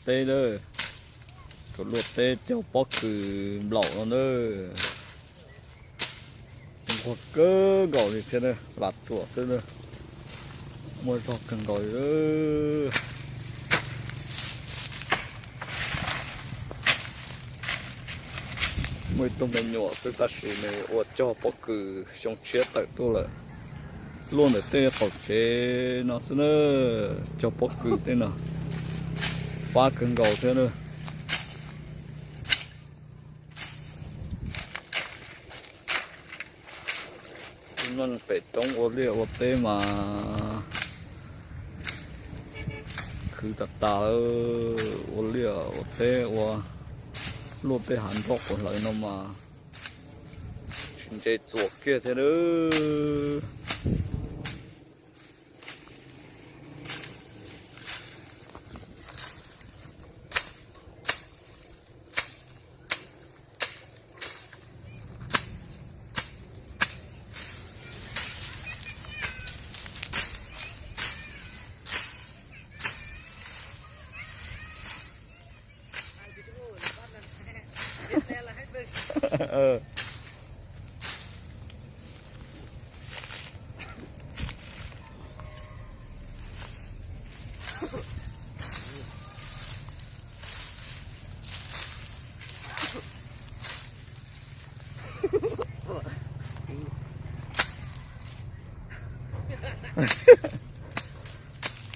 Teb na, tsuas luaj teb cog pob kws nplaum no na. Nquag kawg nkaus li thiab na, lam ruam xwb na. Muaj zog kawg nkaus li. Muaj ib tug me nyuam xwb tab sis nws ua cog pob kws xyoo tshiab tawm tuaj lawm. Luaj ntawm tej qaum tsev no xwb na, cog pob kws tej no fab kawg nkaus thiab na. Neeg pem roob ua liaj ua teb mas khwv tas tas, ua liaj ua teb ua luaj tej hav nroj quav hlawv no mas tsis ntse txuas kiag thiab nawb.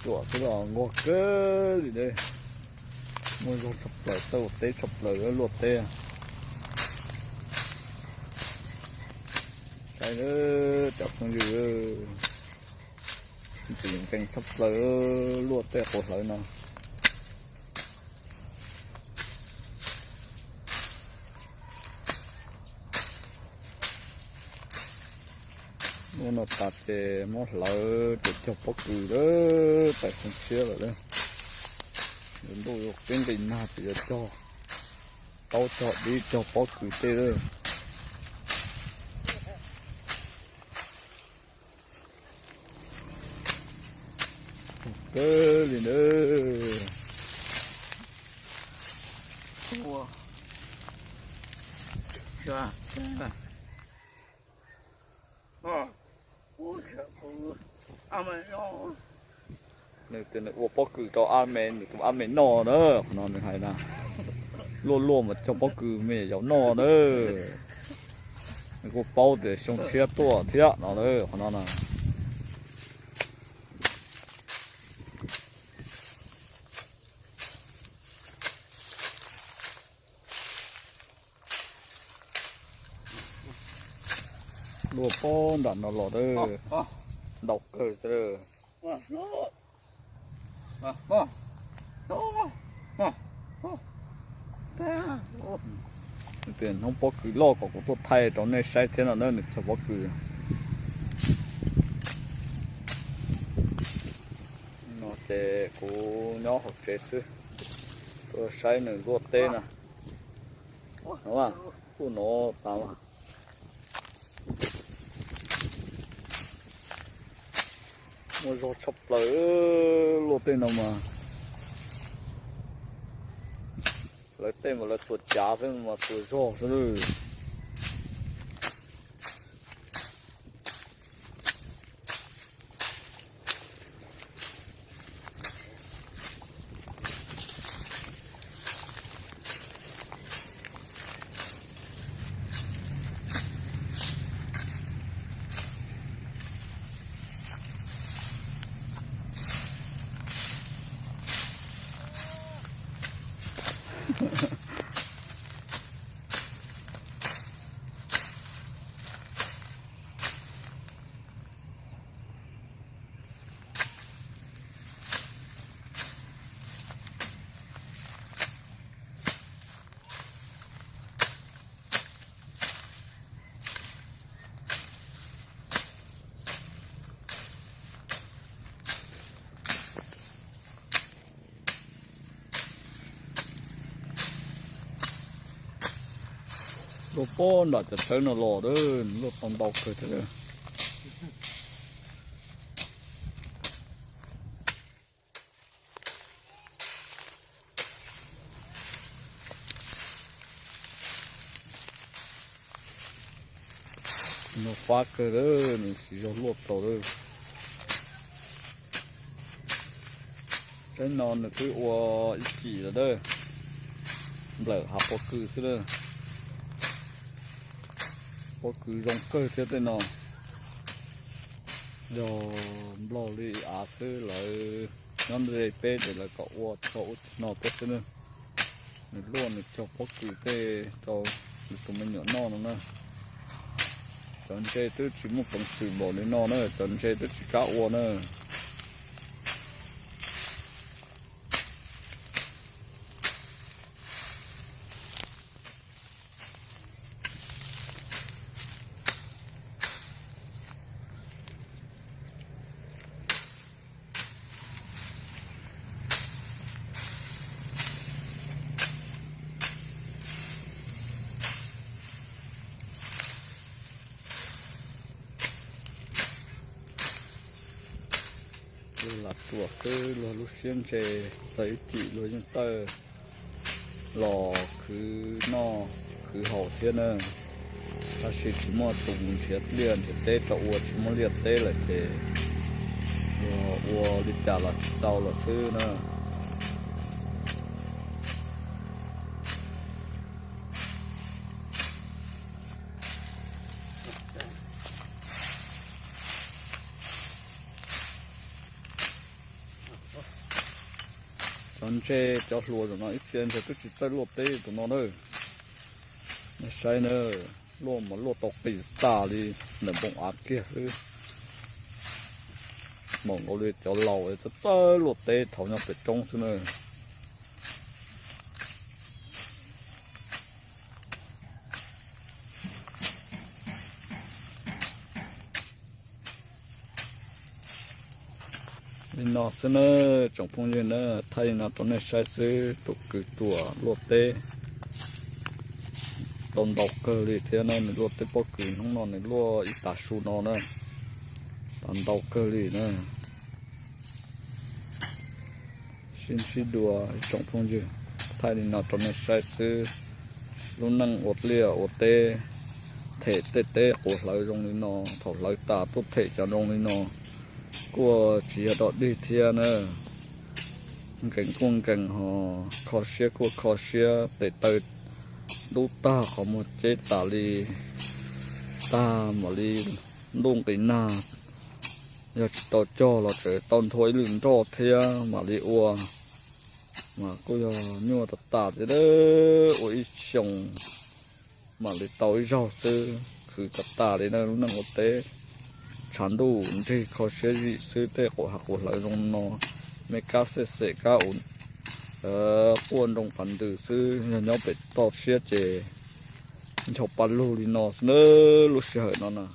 Ruam xwb los nquag kawg li ne. Muaj zog tshaj plaws, tau teb tshaj plaws luaj teb. Saib cov phooj ywg, ntxim nqees tshaj plaws luaj tej quav hlawv no. Hnub no tas ces muab hlawv ces cog pob kws lawm, tawm xyoo tshiab lawm. Yuav ntuj yuav qib nqis nag ces yuav cog taub cog dib cog pob kws tej lawm. Kawg li nawb. Nws tias nws ua pob kws rau ab me, nws tus ab me noj na, qhov no nws hais na. Luaj luaj mas cog pob kws me yaus noj na. Nws kuj paub tias xyoo tshiab tuaj thiab no na, qhov no na. Luaj pob nram no los, ntau kawg. Tias hnub pob kws loj kom kuv tuaj thaij rau nej saib thiab no na, nws cog pob kws. No ces kuv nyob hauv tsev xwb, tuaj saib nws luaj teb na. Kuj no tas. Muaj zog tshaj plaws luaj tej no mas. Lawv tej mas lawv xuas cav xwb mas xuas zog xwb. Luaj pob nram cov tsawb no los, luaj tau ntau kawg thiab. Nws fab kawg lawm, nws tsis zog luaj tau lawm. Tseeb no nws twb ua ib cim lawm, nplawm hav pob kws xwb na. Pob kws zoo kawg thiab tej no. Yog nplog li av xwb, lawv nyob ze peb ces lawv kom ua txog ub txog no peb xwb na. Nws luaj nws cog pob kws tej rau nws tus me nyuam noj no na. Cov ntses twb tsis muaj peev xwm npaum li no na, cov ntses twb tsis kam ua na. Luag lam ruam xwb, luag lub siab ntse, txog ib cim luag yeej tawj los khwv noj khwv haus thiab na. Tab sis tsis muaj tus nrhiav liaj nrhiav teb rau ua, tsis muaj liaj teb lawm ces luag ua li cas los tsis tau lawm xwb na. Cov ntses cov hluas zaum no ib txhia ntshai twb tsis txawj luaj teb tus no na. Nej saib na, luaj mas luaj tau qis tas li ntawm npoo av kiag xwb. Npaum nkaus li cov laus txawj txawj luaj teb thaum nyob pem roob xwb na. Li no xwb na, tsoom phooj ywg na, thaij li no rau nej saib xwb, tus kwv ruam luaj teb tau ntau kawg li thiab na, nws luaj teb pob kws hnub no nws luaj ib tav su no na, tau ntau kawg li na. Sib ntsib dua ib tsoom phooj ywg, thaij li no rau nej saib xwb. Lub neej ua liaj ua teb, them tej teb quav hlawv zoo li no, thaum hlawv tas tuaj them cov zoo li no, kuj tsis yog dog dig thiab na. Nkees kuj nkees ho kho siab kuj kho siab, tes taw dub tag qhov muag ceb tas li, tag mam li ntuj nqis nag. Yog tsis tau cog los tseem tau nthua ib lwm nroj thiab mam li ua. Mas kuj yog nyuaj tas tas thiab, ua ib xyoos mam li tau ib zaug xwb, khwv tas tas li na. Lub neej ua teb tshav ntuj nrig kho siab zim xwb, tej quav hav quav hlawv zoo no, me kab xej xem kab quaj nroo qas ntws xwb, yog nyob pem toj siab ces ncho pa lug li no xwb na. Lub sij hawm no na,